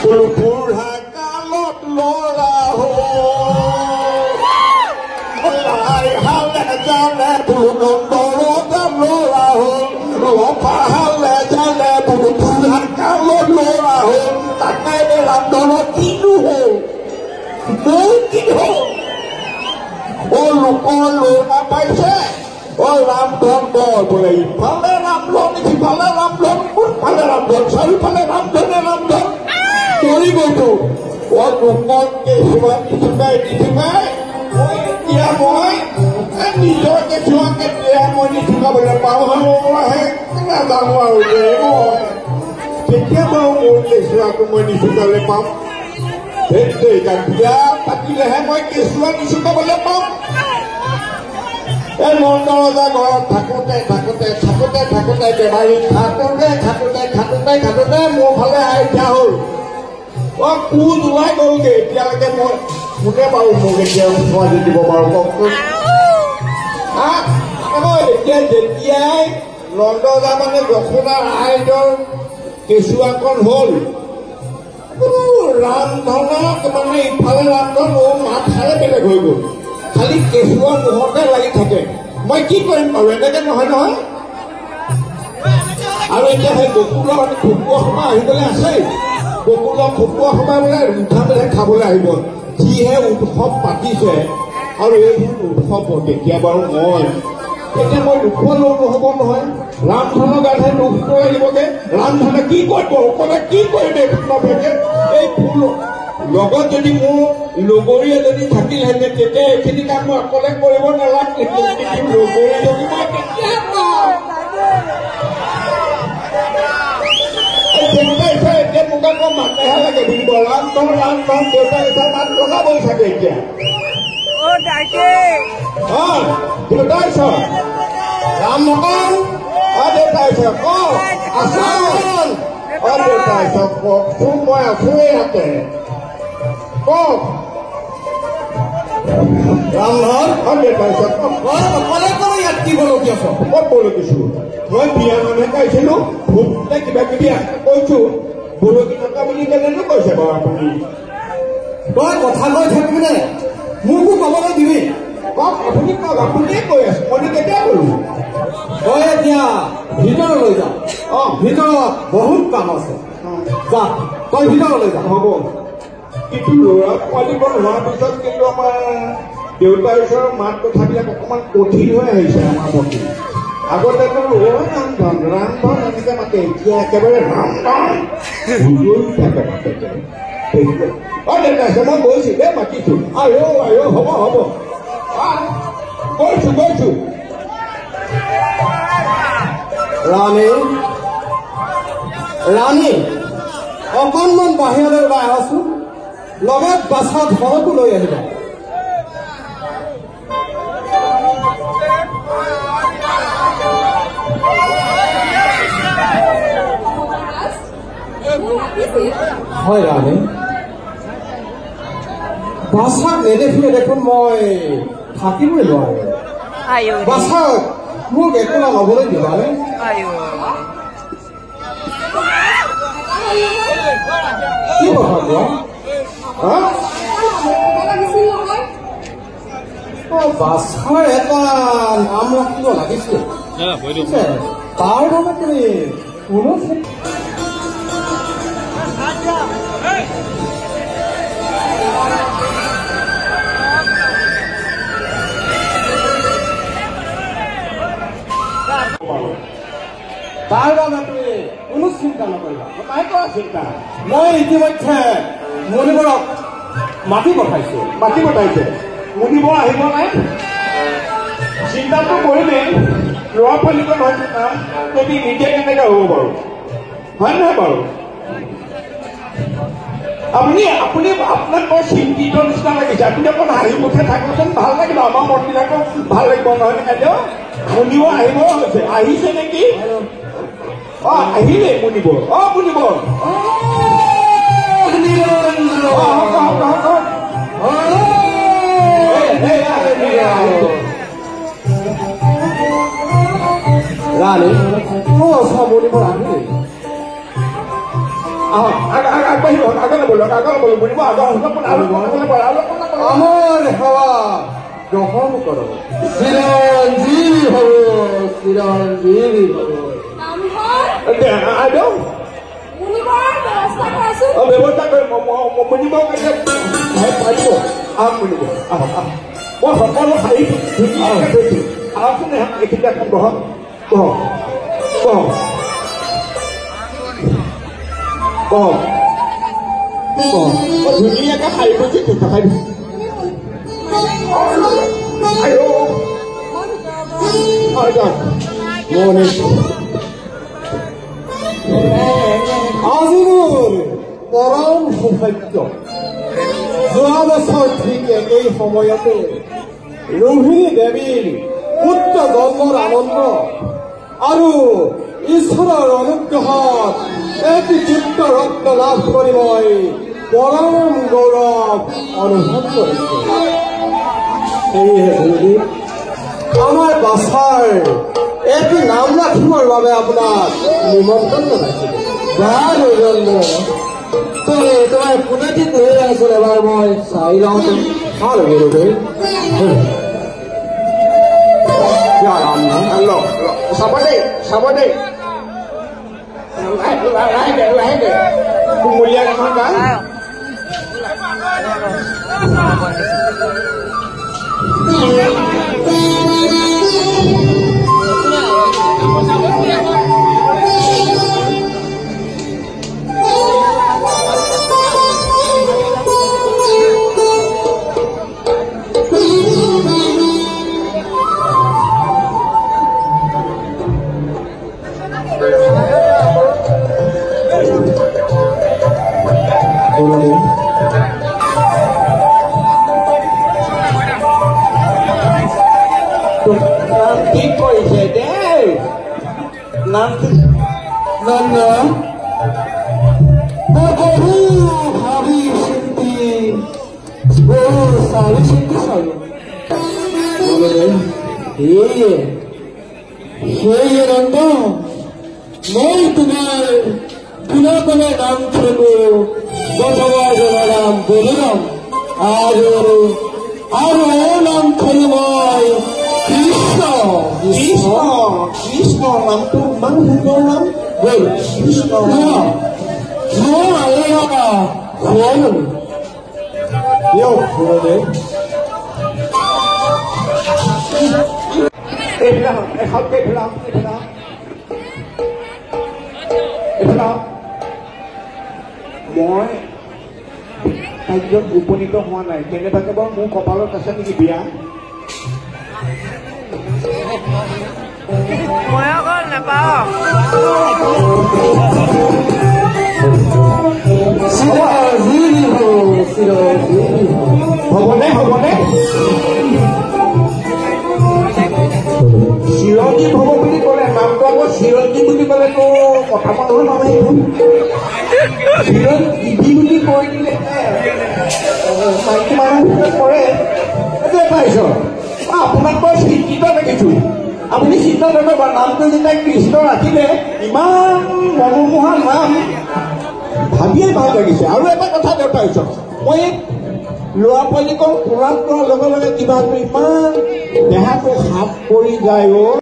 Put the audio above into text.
বোলো বুঢ়া কালত ল'ৰা হ'ল হালে জালে বোলো নন্দ ৰজা ল'ৰা হ'ল লফা হালে জালে বোলো বুঢ়া কালত ল'ৰা হ'ল তাকে ৰামধনৰ কিনো হ'ল মোৰ কি হ'ল অ লোকৰ ল'ৰা পাইছে অ ৰামধন বৰ বোলে ইফালে ৰামধন সিফালে ৰামধন কোনফালে ৰামধন চাৰিওফালে ৰামধনে ৰামধন মৰি গৈছো অ লোকৰ কেঁচুৱা নিচুকাই নিচুকাই মই এতিয়া মই নিজৰ কেঁচুৱা কেতিয়া মই নিচুকাবলৈ পাওঁ নাজানো আৰু মই কেতিয়া বাৰু মোৰ কেঁচুৱাটো মই নিচুকাবলৈ পাম বিয়া পাতিলেহে মই কেঁচুৱা নিচুকাবলৈ পাম এই নন্দ ৰজা ঘৰত থাকোঁতে থাকোঁতে থাকোঁতে থাকোঁতে বেমাৰী খাটোতে খাটোতে খাটোতে খাটোতে মোৰ ফালে আইডিয়া হ'ল অ কোন ওলাই গ'লগে এতিয়ালৈকে মই কোনে বাৰু মোক এতিয়া ছোৱালী দিব বাৰু কওকচোন এতিয়া যেতিয়াই নন্দ ৰজা মানে যশোদা আইদৰ কেঁচুৱাকণ হ'ল ৰামধনক মানে ইফালে ৰামধন অ মাত খালে বেলেগ হৈ গ'ল খালি কেঁচুৱা মুখতে লাগি থাকে মই কি কৰিম বাৰু এনেকে নহয় নহয় আৰু এতিয়া সেই গকুলৰ খকুৱা সময় আহিবলৈ আছেই গকুলৰ খকুৱা সময় বোলে উঠা পেলাই খাবলৈ আহিব যিহে উৎসৱ পাতিছে আৰু এইবোৰ উৎসৱ তেতিয়া বাৰু মই এতিয়া মই দুখোৱা লৈ নহ'ব নহয় ৰামধনৰ গাতহে দুখটো লাগিবগে ৰামধনে কি কৰিব অকলে কি কৰিব এই ফুল লগত যদি মোৰ লগৰীয়া যদি থাকিলহেঁতেন তেতিয়া এইখিনি কাম মই অকলে কৰিব নালাগে লগৰী যদি মই কেতিয়া দেউতা এতিয়া মোক আকৌ মাতেহে লাগে বুজিব ৰামধন ৰামধন দেউতা এতিয়া মাত লগাবই চাগে এতিয়া অ দেউতা ঈশ্বৰ ৰামধন অ দেউতা ঈশ্বৰ কওক আছা অ দেউতা ঈশ্বৰ কওকচোন মই আছোৱেই ইয়াতে কওক ৰামধন অ দেউতা ঈশ্বৰ কওক অকলে অকলে ইয়াত কি বলকি আছ ক'ত বলকিছো মই বিয়া মানুহে কৈছিলো ভূত নে কিবা কিবি কৈছো বলকি থকা বুলি কেনেনো কৈছে বাৰু আপুনি তই কথা কৈ থাকিবি নে মোকো ক'বলৈ দিবি কওক আপুনি কওক আপুনিয়ে কৈ আছে মইনো কেতিয়া ক'লো তই এতিয়া ভিতৰলৈ যা অ ভিতৰত বহুত কাম আছে যা তই ভিতৰলৈ যা হ'ব কিন্তু ল'ৰা পোৱালিবোৰ হোৱাৰ পিছত কিন্তু আমাৰ দেউতা ঈশ্বৰৰ মাত কথাবিলাক অকণমান কঠিন হৈ আহিছে আমাৰ প্ৰতি আগতেতো অ ৰামধন ৰামধন এনেকে মাতে এতিয়া একেবাৰে ৰামধন হুঁচৰি থাকে মাতে অ দেউতা আছে মই গৈছো দেই মাতিছো আয়ো আয়ো হ'ব হ'ব গৈছো গৈছো ৰাণী ৰাণী অকণমান বাহিৰলৈ ওলাই আহাচোন লগত বাছা ধনকো লৈ আহিবা হয় ৰাণী বাছাক নেদেখিলে দেখোন মই থাকিবই নোৱাৰো বাছাক মোক একোলা ল'বলৈ দিবানে কি কথা কোৱা বাছাৰ এটা নাম ৰাখিব লাগিছিল তাৰ বাবে তুমি কোনো তাৰ বাবে তুমি কোনো চিন্তা নকৰিবা নাই কৰা চিন্তা মই ইতিমধ্যে মুনিবৰক মাতি পঠাইছো মাতি পঠাইছে মুনিবৰ আহিব নাই চিন্তাটো কৰিমেই ল'ৰা পোৱালিকৰ হয়তো নাম যদি নিদিয়ে কেনেকৈ হ'ব বাৰু হয় নহয় বাৰু আপুনি আপুনি আপোনাক বৰ চিন্তিত নিচিনা লাগিছে আপুনি অকণ হাঁহি মুখে থাকোচোন ভাল লাগিব আমাৰ মনবিলাকো ভাল লাগিব নহয় বাইদেউ মুনিব আহিব হৈছে আহিছে নেকি অ আহিলে মুনিব অ মুনিব ৰাণী অ মুনিবৰ আহিলে আহক আগবাঢ়ি বহক, আগলৈ বলক, আগলৈ বলক, বুলিব আমাৰ সেৱা গ্ৰহণ কৰক। চিৰঞ্জীৱী হ'ব, চিৰঞ্জীৱী হ'ব। আইদেউ ব্যৱস্থা কৰিম, মুনিব পাৰিব। আহক মুনিব, আহক আহক। মই সকলো শাৰী ধুনীয়াকৈ থৈছোঁ। আহকচোন, এইখিনিতে এখন বহক, বহক বহক বহক বহক। মই ধুনীয়াকৈ শাৰী বজি থৈছোঁ, শাৰী। আজি মোৰ পৰম সৌভাগ্য, যোৱা বছৰ ঠিক একেই সময়তে ৰোহিণী দেৱীৰ পুত্ৰ জন্মৰ আনন্দ আৰু ঈশ্বৰৰ অনুগ্ৰহত এটি পুত্ৰ ৰত্ন লাভ কৰি মই পৰম গৌৰৱ অনুভৱ কৰিছো। সেয়েহে গুৰুদেৱ, আমাৰ বাছাৰ এটি নাম ৰাখিবৰ বাবে আপোনাক নিমন্ত্ৰণ জনাইছিলো। বাৰু জন্ম তোমাৰ পোনাটি ধৰি আছোন, এবাৰ মই চাই লওঁচোন। ভাল গুৰুদেৱ, চাব দেই, চাব দেই, লাহেকে লাহেকে, কুমলীয়া এখন গান। ঠিক কৰিছে দেই নামটো। নন্দ, মই বহু ভাবি চিন্তি, বহু চাবি চিন্তি চালো। সেয়ে সেয়ে নন্দ, মই তোমাৰ পুনাতনৰ নাম থলো বধৱাজনৰ নাম বলৰাম, আৰু আৰু নাম থলো মই কৃষ্ণ। কৃষ্ণ, কৃষ্ণ নামটো ইমান সুন্দৰ নাম। বল কৃষ্ণ। দিয়ক গুৰুদেৱ। এইফালে আহক, এখন এইফালে আহক, এইফালে আহক, এইফালে আহক। মই কাৰ্যত উপনীত হোৱা নাই, কেনেবাকে বাৰু মোৰ কপালত আছে নেকি বিয়া? মই অকল নাপাওঁ। চিৰঞ্জীৱী হ'ব, চিৰঞ্জীৱী হ'ব। হ'বনে? হ'বনে? চিৰঞ্জীৱ হ'ব বুলি ক'লে নামটো, আকৌ চিৰঞ্জীৱ বুলি ক'লেতো কথা মানুহৰ নাম সেইটো। চিৰঞ্জীৱী বুলি কৈ দিলে মাইকী মানুহ কৰে। এতিয়া পাইছ, আপোনাক মই চিন্তিত দেখিছো। আপুনি চিন্তা নকৰিব, নামটো যেতিয়া কৃষ্ণ ৰাখিলে, ইমান মনোমোহা নাম, ভাবিয়েই ভাল লাগিছে। আৰু এটা কথা দেউতা, মই ল'ৰা পোৱালিকণ কোলাত লোৱাৰ লগে লগে কিবা ইমান দেহাটো সাপ পৰি যায় অ'।